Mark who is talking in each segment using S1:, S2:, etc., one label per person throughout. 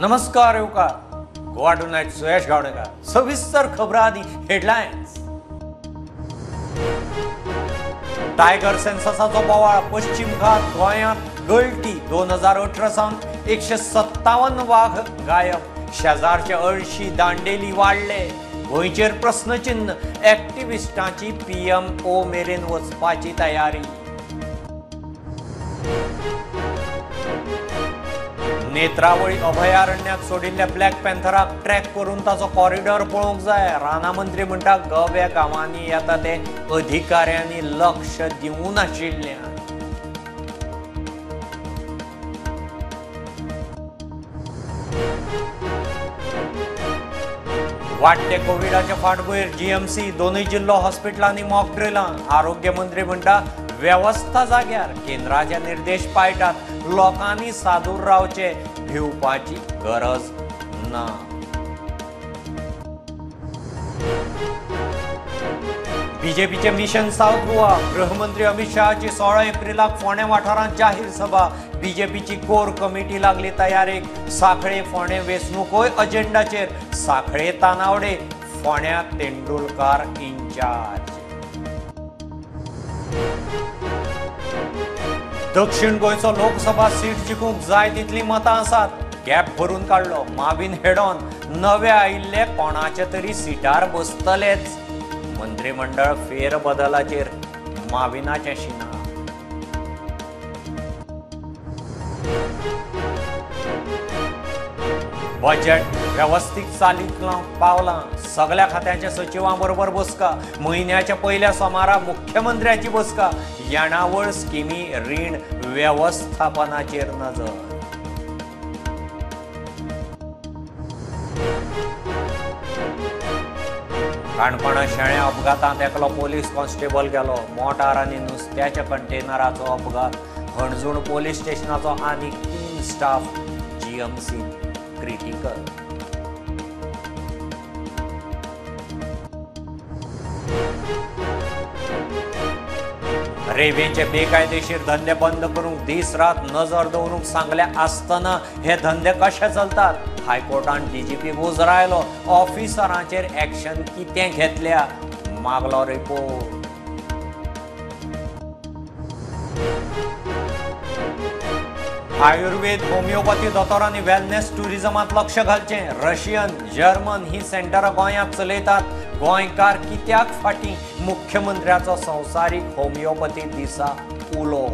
S1: नमस्कार येवकार गोवा टुनायट सुयश गावणेकर. सविस्तर खबरां आदी हेडलायन्स. टायगर सेन्ससाचो बोवाळ, पश्चिम घाट गोंयांत गळटी. 2018 सावन 157 वाघ गायब. शेजारचे अळशी दांडेली वाडले. गोंयचेर प्रस्नचिन्ह. एक्टिविस्टांची PMO मेरेन वचपाची तयारी. नेत्रावळी अभयारण्यात सोडिल्ल्या ब्लॅक पॅन्थराक ट्रॅक करून ताचो कॉरिडॉर पळोवंक जाय. राना मंत्री म्हणटा गव्या गांवांनी येता ते अधिकाऱ्यांनी लक्ष दिवंक नाशिल्ल्यान. वाडटे कोविडाचे फाटभुंयेर GMC दोनूय जिल्लो हॉस्पिटलांनी मॉक ड्रिलां. आरोग्य मंत्री म्हणटा वेवस्था जाग्यार, केंद्राचे निर्देश पाळटात, लोकांनी सादूर रावचे, भिवपाची गरज ना. बीजेपीचे मिशन साउथ गोवा. गृहमंत्री अमित शहाची 16 एप्रिलाक फोंडें वाठारांत जाहीर सभा. बीजेपीची कोर कमिटी लागली तयारेक. सांखळे फोंडें वेंचणुकोय अजेंडाचेर. सांखळे तानावडे, फोंड्या तेंडुलकार इन्चार्ज. दक्षिण गोंयचो लोकसभा सीट जिखूंक जाय तितली मतां आसात. गॅप भरून काडलो. माविन हेडॉन नवे आयिल्ले कोणाचे तरी सिटार बसतलेच. मंत्रिमंडळ फेरबदलाचेर माविनाचें शिना. बजेट वेवस्थीत चालीक लावंक पावलां. सगल्या खात्यांच्या सचिवां बरोबर बसका. म्हयन्याच्या पयल्या सोमारा मुख्यमंत्र्याची बसका. येणावळ स्किमी रीण वेवस्थापनाचेर नजर. काणकोणा शेळ्या अपघातांत एकलो पोलीस कॉन्स्टेबल गेलो. मोटार आनी नुस्त्याच्या कंटेनराचो अपघात. हणजूण पोलीस स्टेशनाचो आनीक 3 स्टाफ GMC critical. रेवेचे बेकायदेशीर धंदे बंद करूंक दीस रात नजर दवरूंक सांगल्या आसतना हे धंदे कशे चलतात? हायकोर्टान DGP उजरायलो. ऑफिसरांचेर एक्शन कितें घेतल्या? मागलो रिपोर्ट. आयुर्वेद होमिओपॅथी दोतोरांनी वेलनेस ट्युरिजमांत लक्ष घालचें. रशियन, जर्मन ही सेंटरां गोंयांत चलयतात. गोंयकार कित्याक फाटीं? मुख्यमंत्र्याचो संवसारीक होमिओपॅथी दिसा उलो.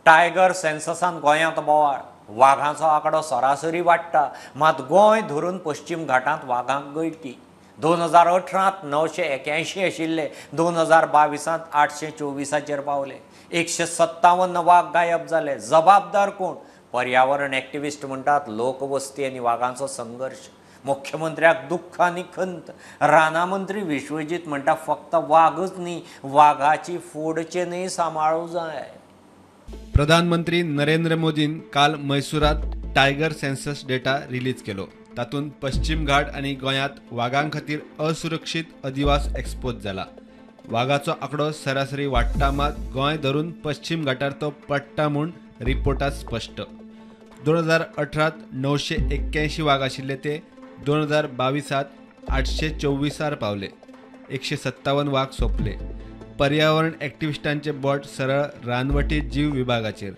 S1: टायगर सेन्ससान गोंयांत बोवाळ. वाघांचो आंकडो सरासरी वाडटा, मात गोंय धरून पश्चिम घाटांत वाघांक गळटी. 2018 981 आशिल्ले, 2022 824 पावले. 157 वाग गायब जाले. जबाबदार कोण? पर्यावरण एक्टिविस्ट म्हणटात लोकवस्ती आनी वागांचो संघर्श. मुख्यमंत्र्याक दुख्ख आनी खंत. राना मंत्री विश्वजीत म्हणटा फक्त वागच न्ही, वागाची फोडचेनय सांबाळूंक जाय.
S2: प्रधानमंत्री नरेंद्र मोदीन काल मैसुरात टायगर सेन्सस डेटा रिलीज केलो. तातूंत पश्चिम घाट आनी गोंयांत वागां खातीर असुरक्षीत अधिवास एक्सपोज जाला. वागाचो आंकडो सरासरी वाडटा, मात गोंय धरून पश्चिम घाटार तो पडटा म्हूण रिपोर्टांत स्पश्ट. 2018 981 वाग आशिल्ले ते 2022 824 पावले. 157 वाग सोंपले. पर्यावरण एक्टिविस्टांचे बोट सरळ रानवटी जीव विभागाचेर.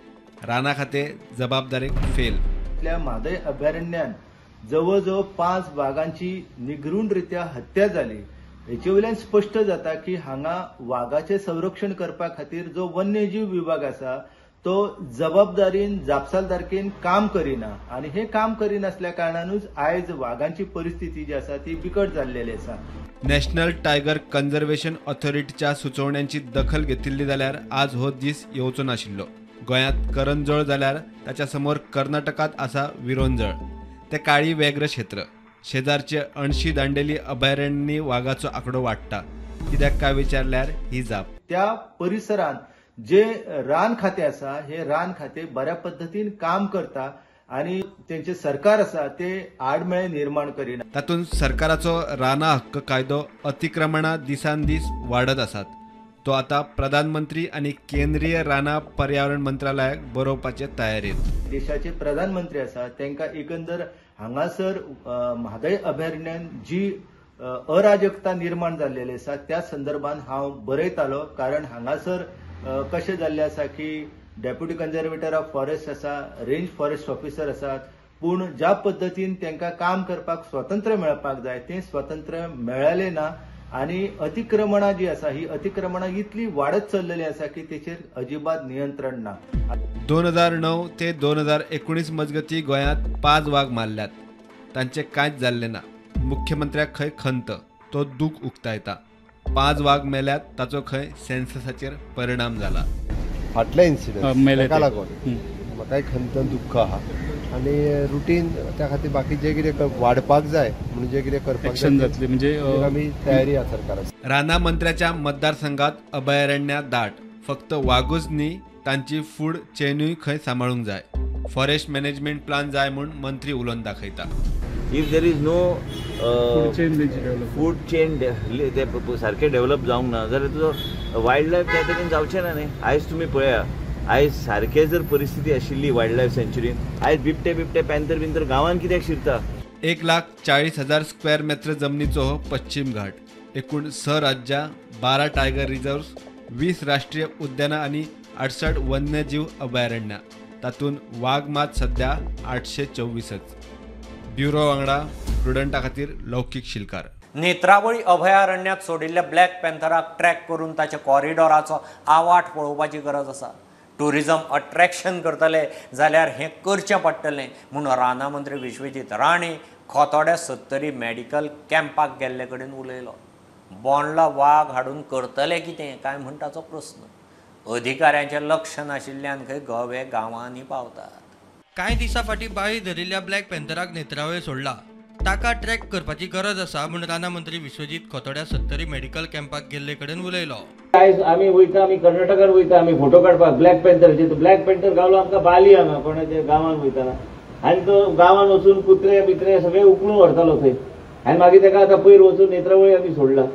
S2: राना खातें जबाबदारीक फेल.
S3: म्हादय अभयारण्यान जवळ जवळ 5 वागांची निगरूणरित्या हत्या जाली. हेचे वयल्यान स्पश्ट जाता की हांगा वागाचें संरक्षण करपा खातीर जो वन्यजीव विभाग आसा तो जबाबदारीन जापसालदारकेन काम करिना आनी हे काम करिनासल्या कारणानूच आयज वागांची परिस्थिती जी आसा ती बिकट जाल्लेली आसा.
S2: नॅशनल टायगर कन्झर्वेशन ऑथॉरिटीच्या सुचोवण्यांची दखल घेतिल्ली जाल्यार आज हो दीस येवचो नाशिल्लो. गोंयांत करंजोळ जाल्यार ताच्या समोर कर्नाटकांत आसा विरोंजळ. ते काळी व्याघ्र क्षेत्र. शेजारचे अणशी दांडेली अभयारण्यांनी वागाचो आंकडो वाडटा. कित्याक काय विचारल्यार ही जाप.
S3: त्या परिसरांत जे रान खातें आसा हे रान खातें बऱ्या पद्दतीन काम करता आनी तेंचे सरकार आसा ते आडमेळे निर्माण करिना.
S2: तातूंत सरकाराचो राना हक्क कायदो अतिक्रमणां दिसान दीस वाडत आसात. तो आतां प्रधानमंत्री आनी केंद्रीय रानां पर्यावरण मंत्रालयाक बरोवपाचे तयारेंत.
S3: देशाचे प्रधानमंत्री आसा तांकां एकंदर हांगासर म्हादय अभयारण्यान जी अराजकता निर्माण जाल्लेली आसा त्या संदर्भात हांव बरयतालो. कारण हांगासर कशें जाल्लें आसा की डेप्युटी कन्जर्वेटर ऑफ फॉरेस्ट आसा, रेंज फॉरेस्ट ऑफिसर आसात, पूण ज्या पद्दतीन तांकां काम करपाक स्वातंत्र्य मेळपाक जाय तें स्वातंत्र्य मेळ्ळें ना आनी अतिक्रमणां जी आसा ही अतिक्रमणां इतली वाडत चल्लेली आसा की तेचेर अजिबात नियंत्रण ना.
S2: 2009 ते 2019 मजगती गोंयांत 5 वाग मारल्यात, तांचें कांयच जाल्लें ना. मुख्यमंत्र्याक खंय खंत, तो दूख उक्तायता. 5 वाग मेल्यात ताचो खंय सेन्ससाचेर परिणाम जाला.
S4: फाटले इन्सिडंट ताका लागून म्हाकाय खंत दुख्ख आहा आनी रुटीन त्या खातीर बाकी जे कितें वाडपाक जाय म्हणून जे कितें करपाक जातली म्हणजे आमी तयारी आसा सरकाराची.
S2: रानां मंत्र्याच्या मतदारसंघात अभयारण्यां दाट, फक्त वागूच न्ही तांची फूड चेनूय खंय सांबाळूंक जाय. फॉरेस्ट मॅनेजमेंट प्लान जाय म्हूण मंत्री उलोवन दाखयता.
S5: If there is no food chain सारकें डेव्हलप जावंक ना जाल्यार तुजो वायल्ड लायफ त्या तरेन जावचें ना न्ही. आयज तुमी पळया, आयज सारकें जर परिस्थिती आशिल्ली वायल्ड लायफ सँच्युरीन, आयज बिबटे बिबटे पॅन्थर बिंथर गांवांत कित्याक शिरता?
S2: 1,40,000 स्क्वेअर मेत्र जमनीचो हो पश्चिम घाट. एकूण 6 राज्यां, 12 टायगर रिझर्व्स, 20 राष्ट्रीय उद्यानां आनी 68 वन्यजीव अभयारण्यां. तातूंत वाग मात सध्या 824च. ब्युरो वांगडा प्रुडंटा खातीर लौकीक शिलकार.
S1: नेत्रावळी अभयारण्यात सोडिल्ल्या ब्लॅक पॅन्थराक ट्रॅक करून ताच्या कॉरिडॉराचो आवाठ पळोवपाची गरज आसा. टुरिझम अट्रॅक्शन करतले जाल्यार हें करचें पडटलें म्हूण रानां मंत्री विश्वजीत राणे खोतोड्या सत्तरी मेडिकल कॅम्पाक गेल्ले कडेन उलयलो. बोंडला वाग हाडून करतले कितें काय म्हूण ताचो प्रस्न. अधिकाऱ्यांचें लक्ष नाशिल्ल्यान खंय गवे गांवांनी पावतात.
S6: कांय दिसां फाटीं बाळी धरिल्ल्या ब्लॅक पॅन्थराक नेत्रावळी सोडला, ताका ट्रॅक करपाची गरज आसा म्हूण रानां मंत्री विश्वजीत खोतोड्या सत्तरी मेडिकल कॅम्पाक गेल्ले कडेन उलयलो.
S5: आयज आमी वयता, आमी कर्नाटकान वयता, आमी फोटो काडपाक ब्लॅक पॅन्थराचे. तो ब्लॅक पॅन्थर गावलो आमकां बाली हांगा कोणाच्या गांवान वयताना, आनी तो गांवान वचून कुत्रे बित्रे सगळे उखलून व्हरतालो थंय, आनी मागीर ताका आतां पयर वचून नेत्रावळी आमी सोडला.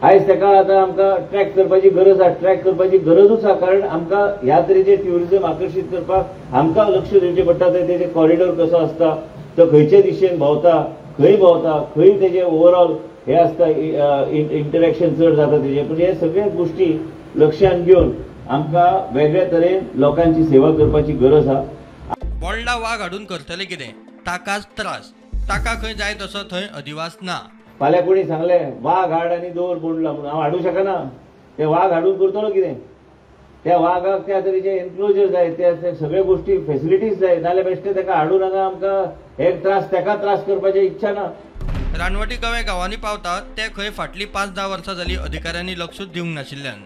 S5: आयज ताका आतां आमकां ट्रॅक करपाची गरज आसा, ट्रॅक करपाची गरजूच आसा, कारण आमकां ह्या तरेचे ट्युरिजम आकर्शीत करपाक आमकां लक्ष दिवचें पडटा. तेजे कॉरिडोर कसो आसता, तो खंयचे दिशेन भोंवता, खंय भोंवता, खंय तेजे ओवरऑल हे आसता, इंटरेक्शन चड जाता तेजे. पूण हे सगळे गोष्टी लक्षांत घेवन आमकां वेगळ्या तरेन लोकांची सेवा करपाची गरज आसा.
S6: बोंडला वाग हाडून करतले कितें, ताकाच त्रास, ताका खंय जाय तसो थंय अधिवास ना.
S5: फाल्यां कोणी सांगलें वाग हाड आनी दवर बोंडला म्हणून, हांव हाडूं शकना. ते वाग हाडून करतलो कितें? त्या वागाक त्या तरेचे एन्क्लोजर जाय, त्या सगळ्यो गोष्टी फेसिलिटीज जाय, नाल्यार बेश्टे ताका हाडून हांगा आमकां हे त्रास, ताका त्रास करपाची इच्छा ना.
S6: रानवटी गवे गांवांनी पावतात ते खंय फाटलीं 5-10 वर्सां जाली अधिकाऱ्यांनी लक्षूच दिवंक नाशिल्ल्यान.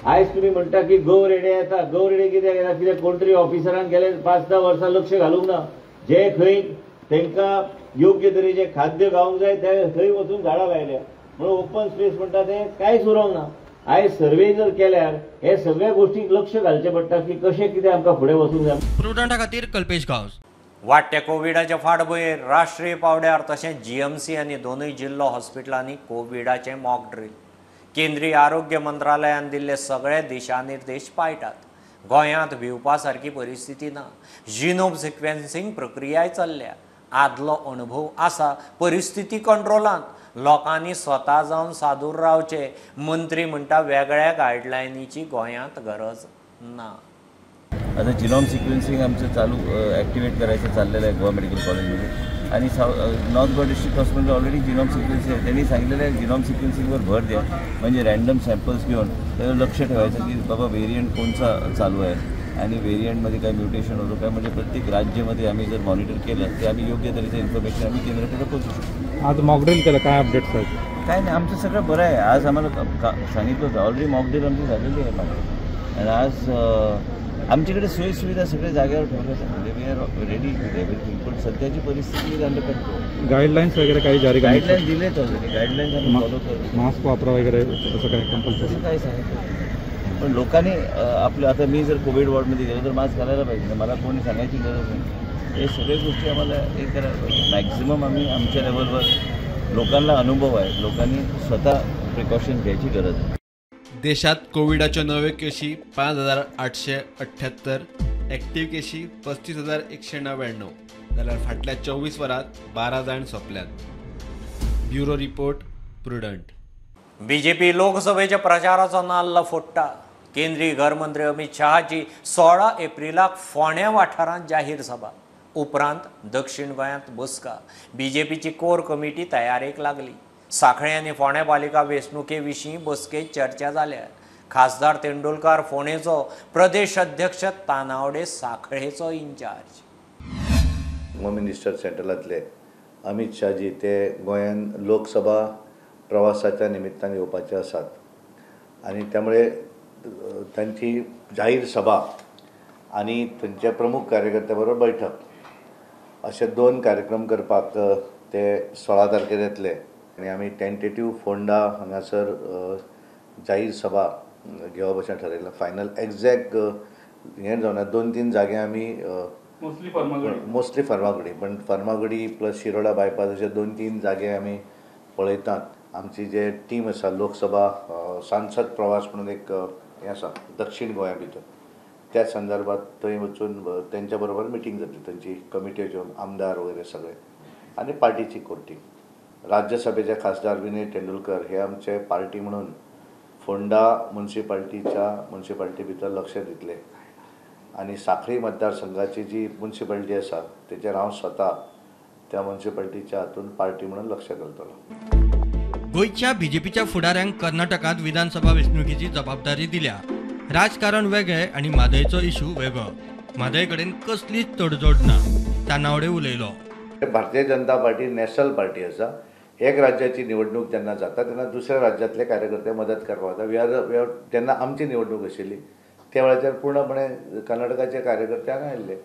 S5: आयज तुमी म्हणटा की गव रेडे येता, गव रेडे कित्याक येता? कित्याक कोण तरी ऑफिसरान गेले 5-10 वर्सां लक्ष घालूंक ना. जे खंय तांकां योग्य तरेचे खाद्य गावंक जाय ते थंय वचून झाडां लायल्या, म्हणून ओपन स्पेस म्हणटा तें कांयच उरोंक ना. आयज सर्वे जर केल्यार हे सगळ्या गोष्टीक लक्ष घालचें पडटा की कशें कितें आमकां फुडें वचूंक जाय.
S6: प्रुडंटा खातीर कल्पेश गांवस.
S1: वाडट्या कोविडाच्या फाटभुंयेर राष्ट्रीय पावंड्यार तशेंच जीएमसी आनी दोनूय जिल्लो हॉस्पिटलांनी कोविडाचें मॉक ड्रील. केंद्रीय आरोग्य मंत्रालयान दिल्ले सगळे दिशानिर्देश पाळटात. गोंयांत भिवपा सारकी परिस्थिती ना. जिनोम सिक्वेन्सिंग प्रक्रियाय चल्ल्या. आदलो अणभव आसा, परिस्थिती कंट्रोलांत. लोकांनी स्वता जावन सादूर रावचें. मंत्री म्हणटा वेगळ्या गायडलायनीची गोंयांत गरज ना.
S5: आता जिनोम सिक्वेन्सिंग आमचं चालू ॲक्टिवेट करायचं चाललेलं आहे गोवा मेडिकल कॉलेजमध्ये, आणि north Goa district hospital already genome sequencing आहे. त्यांनी सांगितलेलं आहे जिनॉम सिक्वेन्सिंगवर भर द्या, म्हणजे रँडम सॅम्पल्स घेऊन त्यावर लक्ष ठेवायचं की बाबा व्हेरियंट कोणचा चालू आहे आणि व्हेरियंटमध्ये काय म्युटेशन होतं काय, म्हणजे प्रत्येक राज्यामध्ये आम्ही जर मॉनिटर केलं तर आम्ही योग्य तऱ्हेचं इन्फॉर्मेशन आम्ही केंद्राकडे पोहोचू शकतो.
S7: आज मॉकड्रिल केलं, काय अपडेट्स आहेत?
S5: काय नाही, आमचं सगळं बरं आहे. आज आम्हाला सांगितलं होतं ऑलरेडी मॉकड्रिल आमची झालेली आहे मागे, आणि आज आमच्याकडे सोयीसुविधा सगळ्या जागेवर ठेवल्या जातात, म्हणजे we are ready with everything. पण सध्याची परिस्थिती is under control.
S7: Guidelines वगैरे काही जारी?
S5: गाईडलाईन्स दिलेत ऑलरेडी, गाईडलाईन्स आम्ही फॉलो करतो.
S7: मास्क वापरा वगैरे असं काही कंपल्सरी
S5: तसं काही सांगितलं, पण लोकांनी आपलं आता मी जर कोविड वॉर्डमध्ये गेलो तर मास्क घालायला पाहिजे, मला कोणी सांगायची गरज नाही. हे सगळ्या गोष्टी आम्हाला हे करायला पाहिजे. मॅक्झिमम आम्ही आमच्या लेवलवर लोकांना अनुभव आहे, लोकांनी स्वतः प्रिकॉशन्स घ्यायची गरज आहे.
S2: देशात कोविडाच्यो नव्यो केशी 5878, एक्टिव्ह केशी 35,199 जाल्यार फाटल्या 24 वरांत 12 जाण सोंपल्यात. Bureau report, Prudent.
S1: BJP लोकसभेच्या प्रचाराचो नाल्ल फोडटा. केंद्रीय घरमंत्री अमित शहाची 16 एप्रिलाक फोंड्या वाठारांत जाहीर सभा, उपरांत दक्षिण गोंयांत बसका. बीजेपीची कोर कमिटी तयारेक लागली. सांखळे आनी फोंड्या पालिका वेंचणुके विशीं बसकेंत चर्चा जाल्या. खासदार तेंडुलकार फोंडेचो, प्रदेश अध्यक्ष Tanavade सांखळेचो in-charge.
S3: Home minister सेंट्रलांतले Amit Shahaji ते गोंयान लोकसभा प्रवासाच्या निमित्तान येवपाचे आसात आनी त्यामुळे तांची जाहीर सभा आनी थंयच्या प्रमुख कार्यकर्त्या बरोबर बैठक अशे 2 कार्यक्रम करपाक ते 16 तारखेर येतले आनी आमी टेंटेटीव फोंडा हांगासर जाहीर सभा घेवप अशें ठरयलां. फायनल एग्जॅक्ट हें जावना, 2-3 जागे आमी मोस्टली फर्मागुडी, पण फर्मागुडी प्लस शिरोडा बायपास अशे 2-3 जागे आमी पळयतात. आमची जे टीम आसा लोकसभा सांसद प्रवास म्हणून एक हें आसा दक्षिण गोंया भितर, त्या संदर्भात थंय वचून तेंच्या बरोबर मिटींग जातली, थंयची कमिटीच्यो आमदार वगैरे सगळे आनी पार्टीची कोर टीम. राज्यसभेचे खासदार विनय तेंडुलकर हे आमचे पार्टी म्हणून फोंडा मुन्सिपाल्टी भितर लक्ष दितले आनी सांखळी मतदारसंघाची जी मुन्सिपाल्टी आसा तेचेर हांव स्वता त्या मुन्सिपाल्टीच्या हातून पार्टी म्हणून लक्ष घालतलो.
S6: गोंयच्या बीजेपीच्या फुडाऱ्यांक कर्नाटकांत विधानसभा वेंचणुकेची जबाबदारी दिल्या. राजकारण वेगळें आनी म्हादयचो इशू वेगळो. म्हादय कडेन कसलीच तडजोड ना, तानावडे उलयलो.
S3: Bharatiya Janata party national party आसा. एक राज्याची निवडणूक जेन्ना जाता तेन्ना दुसऱ्या राज्यांतले कार्यकर्ते मदत करपाक वता. We are जेन्ना आमची निवडणूक आशिल्ली त्या वेळाचेर पूर्णपणे कर्नाटकाचे कार्यकर्ते हांगा आयिल्ले.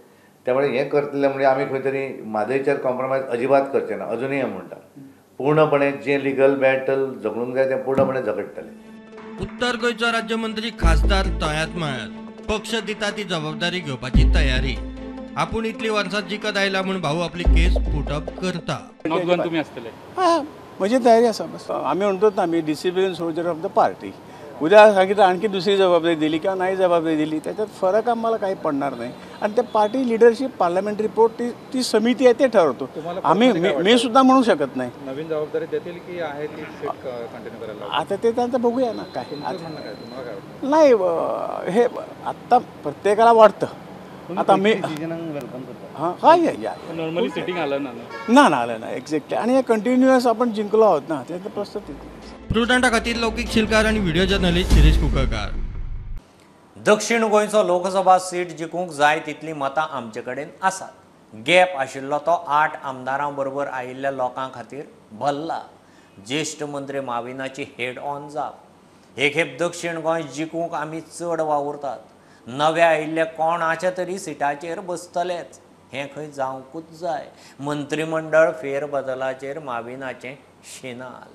S3: त्यामुळे हें करतले म्हणजे आमी खंय तरी म्हादयचेर कॉम्प्रोमायज अजिबात करचे ना. अजुनूय हांव म्हणटा पूर्णपणे जे लिगल बॅटल झगडूंक जाय तें पूर्णपणे झगडटले.
S6: उत्तर गोंयचो राज्यमंत्री खासदार तळ्यांत मळ्यांत पक्ष दिता ती जबाबदारी घेवपाची तयारी. आपूण इतली वर्सां जिखत आयला म्हूण भाऊ आपली केस पुटअप करता.
S7: तुमी आसतले?
S8: हां, म्हजी तयारी आसा. बस आमी म्हणटोच ना, आमी discipline soldier of the party. उद्या सांगितलं आणखी दुसरी जबाबदारी दिली किंवा नाही जबाबदारी दिली त्याच्यात फरक आम्हाला काही पडणार नाही. आणि ते पार्टी लिडरशिप पार्लमेंटरी बोर्ड ती समिती आहे ते ठरवतो. आम्ही मी सुद्धा म्हणू शकत नाही.
S7: नवीन जबाबदारी देतील की आहे ती सीट कंटिन्यू करायला?
S8: आता ते त्यांचं बघूया ना. काय नाही, हे आत्ता प्रत्येकाला वाटतं. आता मी हां हां या
S7: नॉर्मली सिटिंग आलं ना
S8: ना आलं ना एक्झॅक्टली. आणि हे कंटिन्युअस आपण जिंकलो आहोत ना, त्याचा प्रश्न तिथे.
S6: प्रुडंटा खातीर लौकीक शिलकार आनी व्हिडिओ जर्नलिस्ट शिरीष कुंकळकार.
S1: दक्षिण गोंयचो लोकसभा सीट जिखूंक जाय तितलीं मतां आमचे कडेन आसात. गॅप आशिल्लो तो 8 आमदारां बरोबर आयिल्ल्या लोकां खातीर भरला. ज्येश्ठ मंत्री माविनाची हेड ऑन जाप. हे खेप दक्षिण गोंय जिखूंक आमी चड वावुरतात. नव्या आयिल्ल्या कोणाच्या तरी सिटाचेर बसतलेच, हें खंय जावंकूच जाय. मंत्रीमंडळ फेरबदलाचेर माविनाचें शिनाल.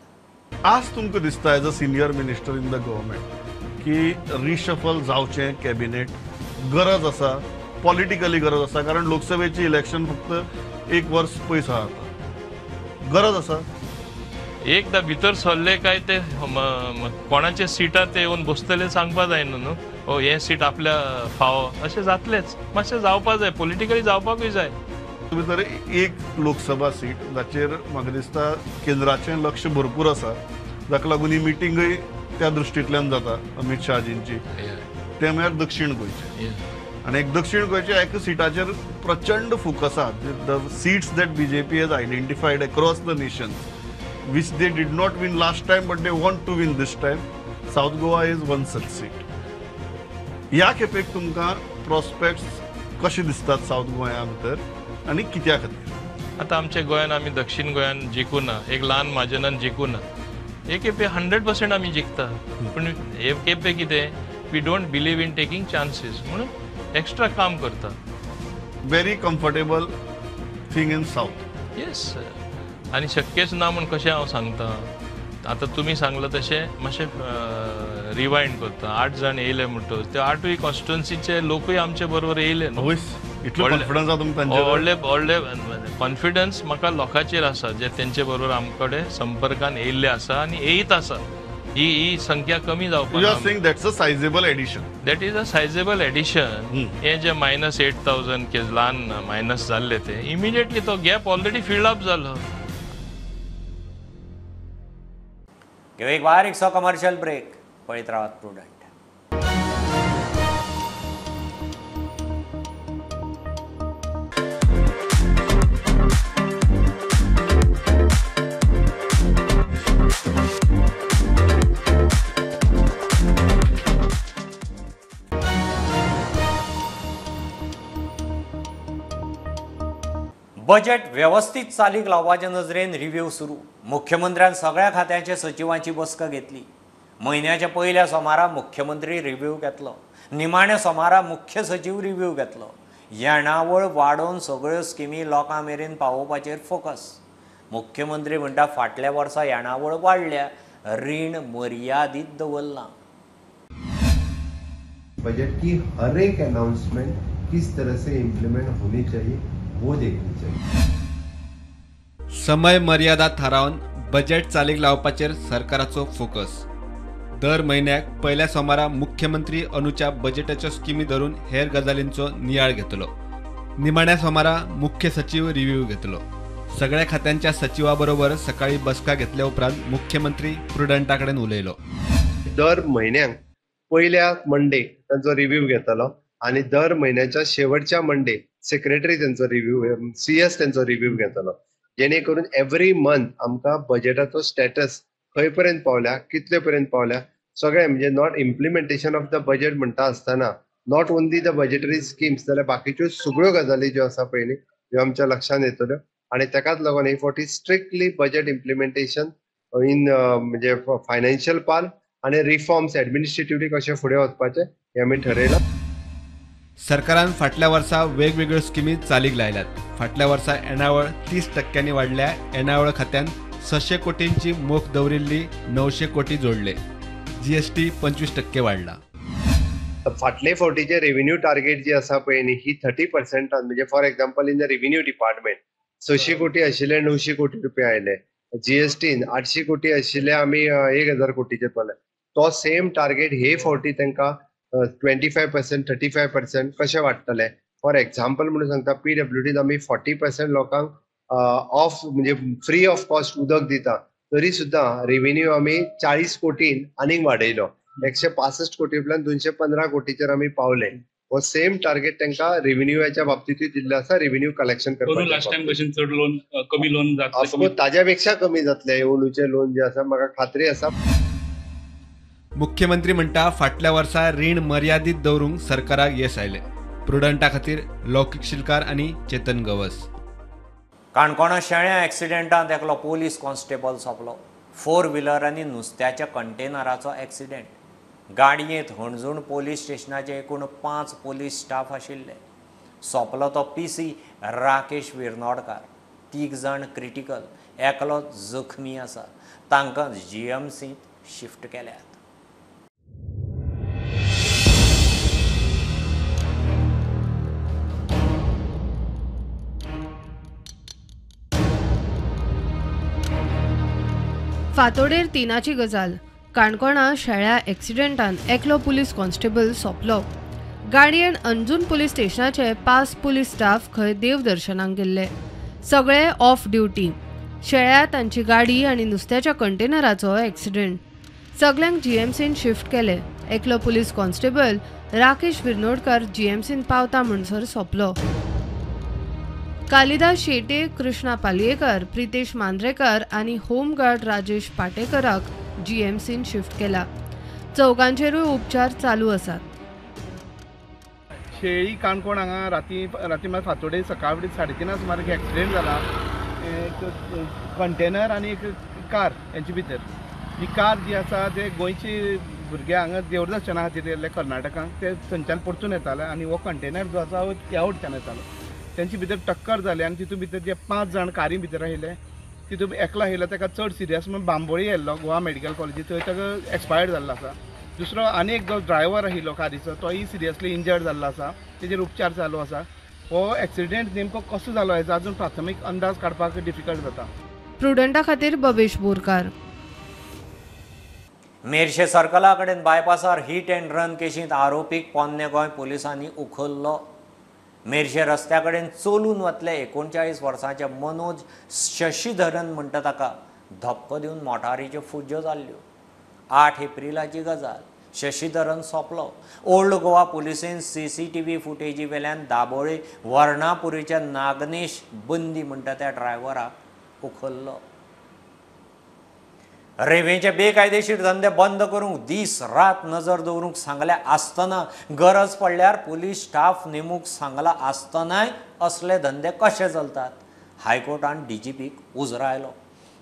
S9: आज तुमकां दिसता as a senior minister in the government की रिशफल जावचें कॅबिनेट गरज आसा, पॉलिटिकली गरज आसा, कारण लोकसभेची इलेक्शन फक्त 1 वर्स पयस आहा, आतां गरज आसा.
S10: एकदां भितर सरले काय ते कोणाच्या सिटार ते येवन बसतले सांगपा जायना न्हू. ओ हें सीट आपल्या फावो अशें जातलेंच, मातशें जावपा जाय, पॉलिटिकली जावपाकूय जाय.
S9: भितर एक लोकसभा सीट जाचेर म्हाका दिसता केंद्राचें लक्ष भरपूर आसा, जाका लागून ही मिटींगय त्या दृश्टींतल्यान जाता अमित शहाजींची, तें म्हळ्यार दक्षिण गोंयचें. आनी एक दक्षिण गोंयच्या एका सिटाचेर प्रचंड फोकस आसा. The seats that BJP has identified across the nation which they did not win last time but they want to win this time, South Goa is one such seat. ह्या खेपेक तुमकां प्रोस्पेक्ट्स कशे दिसतात south गोंया भितर आनी कित्या खातीर?
S10: आतां आमच्या गोंयान आमी दक्षिण गोंयान जिखूं ना, एक ल्हान मार्जिनान जिखूं ना. एक खेपे 100% आमी जिखता, पूण हे खेपे कितें we don't believe in taking chances म्हणून एक्स्ट्रा काम करता.
S9: Very comfortable thing in south.
S10: Yes, आनी शक्यच ना म्हूण कशें हांव सांगता. आतां तुमी सांगलां तशें मातशें रिवायंड करता. 8 जाण येयले म्हणटकच ते 8ूय कॉन्स्टिट्युन्सीचे लोकूय आमचे बरोबर येयले न्हू. व्हडले व्हडले कॉन्फिडन्स म्हाका लोकांचेर आसा जे तेंचे बरोबर आमचे कडेन संपर्कान येयल्ले आसा आनी येयत आसा. ही ही संख्या कमी जावपाक.
S9: You are saying that's a sizable addition.
S10: That is a sizable addition. हे जे -8,000 के ल्हान मायनस जाल्ले ते इमिडिएटली तो गॅप ऑलरेडी फिल्ड अप जालो.
S1: एक बारीकसो कमर्शियल ब्रेक. पळयत रावात प्रुडंट. बजेट व्यवस्थित चालीक लावपाचे नजरेन रिव्ह्यू सुरू. मुख्यमंत्र्यान सगळ्या खात्यांचे सचिवांची बसका घेतली. म्हयन्याच्या पयल्या सोमारा मुख्यमंत्री रिव्ह्यू घेतलो, निमाण्या सोमारा मुख्य सचीव रिव्ह्यू घेतलो. येणावळ वाडोवन सगळ्यो स्किमी लोकां मेरेन पावोवपाचेर फोकस. मुख्यमंत्री म्हणटा फाटल्या वर्सा येणावळ वाडल्या, रीण मर्यादीत दवरलां.
S4: बजट की हर एक अनाउंसमेंट किस तरह से इम्प्लीमेंट होनी चाहिए वो देखनी चाहिए.
S2: समय मर्यादा थारावन बजेट चालीक लावपाचेर सरकाराचो फोकस. दर म्हयन्याक पयल्या सोमारा मुख्यमंत्री अनुच्या बजेटाच्यो स्किमी धरून हेर गजालींचो नियाळ घेतलो. निमाण्या सोमारा मुख्य सचीव रिव्ह्यू घेतलो. सगळ्या खात्यांच्या सचिवा बरोबर सकाळी बसका घेतल्या उपरांत मुख्यमंत्री प्रुडंटा कडेन उलयलो.
S4: दर म्हयन्याक पयल्या मंडे तांचो रिव्ह्यू घेतलो आनी दर म्हयन्याच्या शेवटच्या मंडे सेक्रेटरी त्यांचो रिव्ह्यू, सीएस त्यांचो रिव्ह्यू घेतलो, जेणे करून एवरी मंथ आमकां बजेटाचो स्टेटस खंय पर्यंत पावल्या, कितले पर्यंत पावल्या सगळें. म्हणजे not implementation of the budget म्हणटा आसतना not only the budgetary schemes जाल्यार बाकीच्यो सगळ्यो गजाली ज्यो आसा पयलीं ह्यो आमच्या लक्षांत येतल्यो. आनी ताकाच लागून हे फावटी स्ट्रिक्टली बजेट इम्प्लिमेंटेशन इन म्हणजे फायनान्शियल पार्ट आनी रिफॉर्म्स एडमिनिस्ट्रेटिवली कशें फुडें वचपाचें हें आमी ठरयलां.
S2: सरकारान फाटल्या वर्सा वेगवेगळ्यो स्किमी चालीक लायल्यात. फाटल्या वर्सा येणावळ 30% वाडल्या. येणावळ खात्यान 600 कोटींची मोख दवरिल्ली 900 कोटी जोडले. जीएसटी 25% वाडला.
S4: फाटले फावटीचे रेव्हेन्यू टार्गेट जी आसा पळय न्ही ही 30% म्हणजे for example in the revenue department 600 कोटी आशिल्ले 900 कोटी रुपया आयले. जीएसटीन 800 कोटी आशिल्ले आमी 1000 कोटीचेर पावले. तो सेम टार्गेट हे फावटी तांकां 25% 35% कशें वाडटलें. फॉर एग्जाम्पल म्हणून सांगता, पीडब्ल्यूडीन आमी 40% लोकांक ऑफ म्हणजे फ्री ऑफ कॉस्ट उदक दिता, तरी सुद्दां रेव्हेन्यू आमी 40 कोटीन आनीक वाडयलो. 165 कोटी उपरांत 215 कोटीचेर आमी पावले. हो सेम टार्गेट तांकां रेव्हेन्यूच्या बाबतींतूय दिल्लो आसा. रेव्हेन्यू कलेक्शन करपाक ताज्या पेक्षा कमी जातलें अंदूचें लोन जें आसा, म्हाका खात्री आसा.
S2: मुख्यमंत्री म्हणटा फाटल्या वर्सा रीण मर्यादीत दवरूंक सरकाराक येस आयलें. प्रुडंटा खातीर लौकीक शिलकार आनी चेतन गवस.
S1: काणकोणा शेळ्या एक्सिडेंटांत एकलो पोलीस कॉन्स्टेबल सोंपलो. 4 व्हिलर आनी नुस्त्याच्या कंटेनराचो एक्सिडेंट. गाडयेंत हणजूण पोलीस स्टेशनाचे एकूण 5 पोलीस स्टाफ आशिल्ले. सोंपलो तो पीसी राकेश विर्नोडकार. 3 जाण क्रिटिकल, एकलो जखमी आसा. तांकां जीएमसींत शिफ्ट केल्यात.
S11: फातोडेर 3ची गजाल. काणकोणा शेळ्या एक्सिडेंटान एकलो पुलीस कॉन्स्टेबल सोंपलो. गाडयेन अंजून पुलीस स्टेशनाचे 5 पुलीस स्टाफ खंय देवदर्शनाक गेल्ले. सगळे ऑफ ड्युटी. शेळ्या तांची गाडी आनी नुस्त्याच्या कंटेनराचो एक्सिडेंट. सगळ्यांक जीएमसीन शिफ्ट केले. एकलो पुलीस कॉन्स्टेबल राकेश विर्नोडकर जीएमसीन पावता म्हणसर सोंपलो. कालिदास शेटे, कृष्णा पालयेकर, प्रितेश मांद्रेकर आनी होमगार्ड राजेश पाटेकराक जीएमसीन शिफ्ट केला. चौगांचेरूय उपचार चालू आसात.
S12: शेळी काणकोण हांगा राती राती म्हळ्यार फांतोडेर सकाळी 3:30 सुमार एक एक्सिडेंट जाला. एक कंटेनर आनी एक कार हेंचे भितर. ही कार जी आसा ते गोंयची भुरगे हांगा देवदर्शना खातीर येयल्ले कर्नाटकांत, ते थंयच्यान परतून येताले आनी हो कंटेनर जो आसा हो ह्या वटच्यान येतालो. तेंचे भितर टक्कर जाली आनी तितून भितर जे 5 जाण कारी भितर आशिल्ले तितून एकलो आशिल्लो ताका चड सिरियस म्हणून बांबोळी येयल्लो गोवा मेडिकल कॉलेजी, थंय ताका एक्सपायर्ड जाल्लो आसा. दुसरो आनी एक जो ड्रायव्हर आशिल्लो कारीचो तोय सिरियसली इंजर्ड जाल्लो आसा, तेजेर उपचार चालू आसा. हो एक्सिडेंट नेमको कसो जालो हेजो अजून प्राथमीक अंदाज काडपाक डिफिकल्ट जाता.
S11: प्रुडंटा खातीर बबेश बोरकार.
S1: मेरशे सर्कला कडेन बायपासार हिट अँड रन केशींत आरोपीक पोन्ने गोंय पोलिसांनी उखल्लो. मेरशे रस्त्या कडेन चलून वतले 39 वर्सांचे मनोज शशीधरन म्हणटा ताका धपको दिवन मोटारीच्यो फुज्यो जाल्ल्यो. 8 एप्रिलाची गजाल. शशीधरन सोंपलो. ओल्ड गोवा पुलिसेन CCTV फुटेजी वेल्यान दाबोळे वर्णापुरीच्या नागनेश बंदी म्हणटा त्या ड्रायव्हराक उखल्लो. रेंवेचे बेकायदेशीर धंदे बंद करूंक दीस रात नजर दवरूंक सांगल्या आसतना, गरज पडल्यार पुलीस स्टाफ नेमूंक सांगला आसतनाय असले धंदे कशे चलतात? हायकोर्टान DGPक उजरायलो.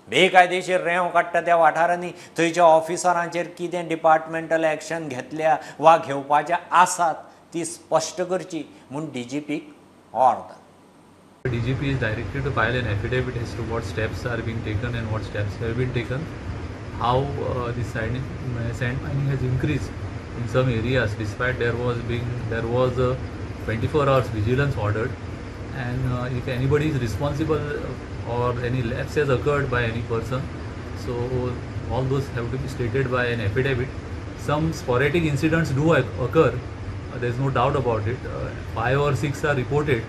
S1: बेकायदेशीर रेंव काडटा त्या वाठारांनी थंयच्या ऑफिसरांचेर कितें डिपार्टमेंटल एक्शन घेतल्या वा घेवपाच्या आसात ती स्पश्ट करची म्हूण DGPक ऑर्द.
S13: DGP is directed to file an affidavit as to what steps are being taken and what steps have been taken, how the sand mining has increased in some areas despite there was a 24 hours vigilance ordered, and if anybody is responsible or any lapse has occurred by any person, so all those have to be stated by an affidavit. Some sporadic incidents do occur, there is no doubt about it. 5 or 6 are reported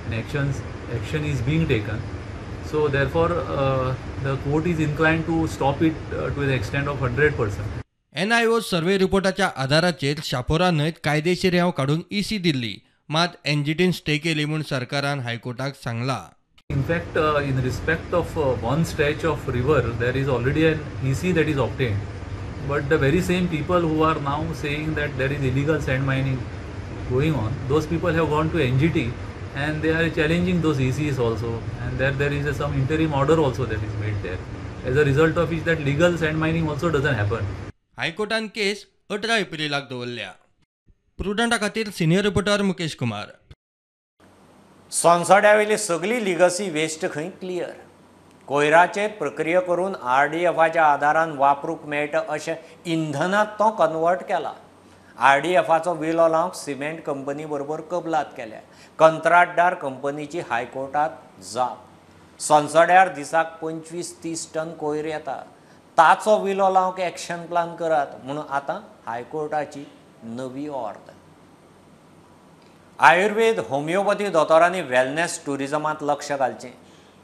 S13: and action is being taken. So therefore the court is inclined to stop it to the extent of 100%.
S6: NIO survey रिपोर्टाच्या आधाराचेर Chapora न्हंयत कायदेशीर रेंव काडूंक EC दिल्ली, मात NGTन stay केली म्हूण सरकारान हायकोर्टाक सांगला.
S13: In fact, in respect of one stretch of river, there is already an EC that is obtained. But the very same people who are now saying that there is illegal sand mining going on, those people have gone to NGT and they are challenging those ECs also. And there is some interim order also that is made there. As a result of which, that legal sand mining also doesn't happen.
S6: हायकोर्टान case 18 एप्रिलाक दवरल्या. प्रुडंटा खातीर senior reporter Mukesh Kumar.
S1: सोनसड्यावेली सगळी legacy waste खंय clear. कोयराचेर प्रक्रिया करून RDFच्या आदारान वापरूंक मेळटा अशें इंधनांत तो कन्वर्ट केला. RDFचो विलो लावंक सिमेंट कंपनी बरोबर कबलात केल्या. कंत्राटदार कंपनीची हायकोर्टात जाप. सोनसड्यार दिसाक 25-30 टन कोयर येता, ताचो विलो लावंक एक्शन प्लान करात म्हणून आतां हायकोर्टाची नवी ऑर्द. आयुर्वेद होमिओपॅथी दोतोरांनी वेलनेस टुरिजमांत लक्ष घालचें,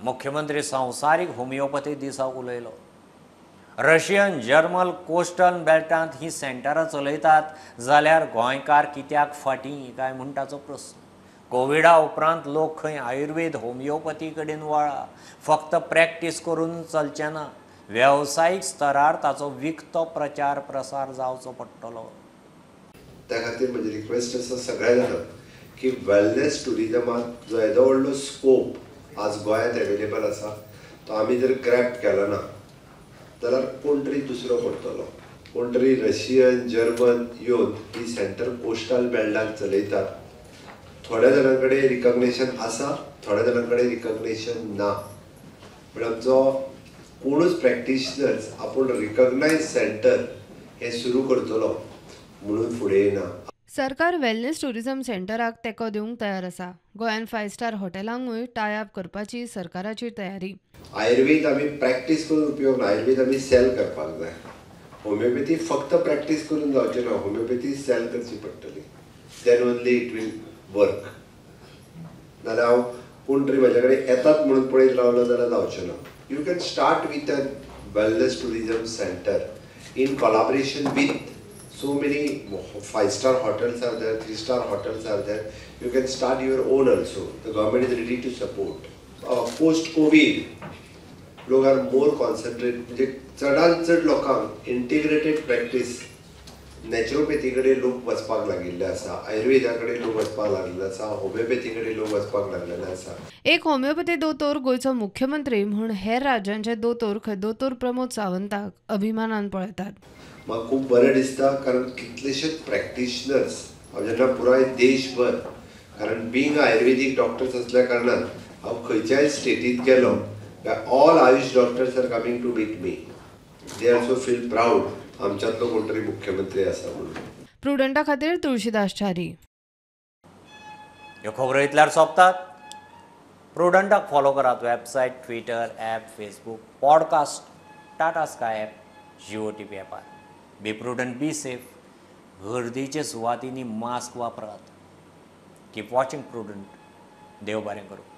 S1: मुख्यमंत्री संवसारीक होमिओपॅथी दिसा उलयलो. रशियन जर्मन कोस्टल बेल्टांत ही सेंटरां चलयतात जाल्यार गोंयकार कित्याक फाटीं काय म्हूण ताचो प्रस्न. कोविडा उपरांत लोक खंय आयुर्वेद होमिओपॅथी कडेन वळा. फक्त प्रॅक्टीस करून चलचें ना, वेवसायीक स्तरार ताचो विकतो प्रचार प्रसार जावचो पडटलो.
S4: त्या खातीर म्हजी रिक्वेस्ट आसा सगळ्या जाणांक की वेलनेस टुरिजमांत जो येदो व्हडलो स्कोप आज गोंयांत एवेलेबल आसा तो आमी जर ग्रॅप केलो ना जाल्यार कोण तरी दुसरो करतलो. कोण तरी रशियन जर्मन येवन ही सेंटर कोस्टल बेल्टान चलयतात. थोड्या जाणां कडेन रिकग्नेशन आसा, थोड्या जाणां कडेन रिकग्नेशन ना. पण आमचो कोणूच प्रॅक्टिशनर्स आपूण रिकग्नायज सेंटर हें सुरू करतलो म्हणून फुडें येना.
S11: सरकार वेलनेस टुरिझम सेंटराक तेंको दिवंक तयार आसा. गोंयांत 5 स्टार हॉटेलांकूय टाय अप करपाची सरकाराची तयारी.
S4: आयुर्वेद आमी प्रॅक्टीस करून उपयोग ना, आयुर्वेद आमी सेल करपाक जाय. होमिओपॅथी फक्त प्रॅक्टीस करून जावचें ना, होमिओपॅथी सेल करची पडटली, then only it will work. नाजाल्यार हांव कोण तरी म्हज्या कडेन येतात म्हणून पळयत रावलो जाल्यार जावचें ना. You can start with a wellness tourism centre in collaboration with so many 5-star hotels are there, 3-star hotels are there. You can start your own also. The government is ready to support. Post COVID, लोक are more concentrate. म्हणजे चडांत चड लोकांक integrated practice naturopathy कडेन लोक वचपाक लागिल्ले आसा, आयुर्वेदा कडेन लोक वचपाक लागिल्ले आसा, होमिओपॅथी कडेन लोक वचपाक लागलेले आसा.
S11: एक होमिओपॅथी दोतोर गोंयचो मुख्यमंत्री म्हूण हेर राज्यांचे दोतोर खंय दोतोर प्रमोद सावंताक अभिमानान पळयतात.
S4: म्हाका खूब बरें दिसता कारण कितलेशेच प्रॅक्टिशनर्स हांव जेन्ना पुराय देशभर, कारण बींग आयुर्वेदीक डॉक्टर्स आसल्या कारणान हांव खंयच्याय स्टेटींत गेलो all AYUSH doctors are coming to meet me. They also feel proud आमच्यांतलो कोण तरी मुख्यमंत्री आसा म्हणून.
S11: प्रुडंटा खातीर तुळशीदास च्यारी.
S1: ह्यो खबरो इतल्यार सोंपतात. प्रुडंटाक फॉलो करात website, Twitter, app, Facebook, podcast, Tata Sky app, Jio TV ॲपार. Be prudent, be safe. गर्दीचे सुवातींनी मास्क वापरात. Keep watching Prudent. देव बरें करूं.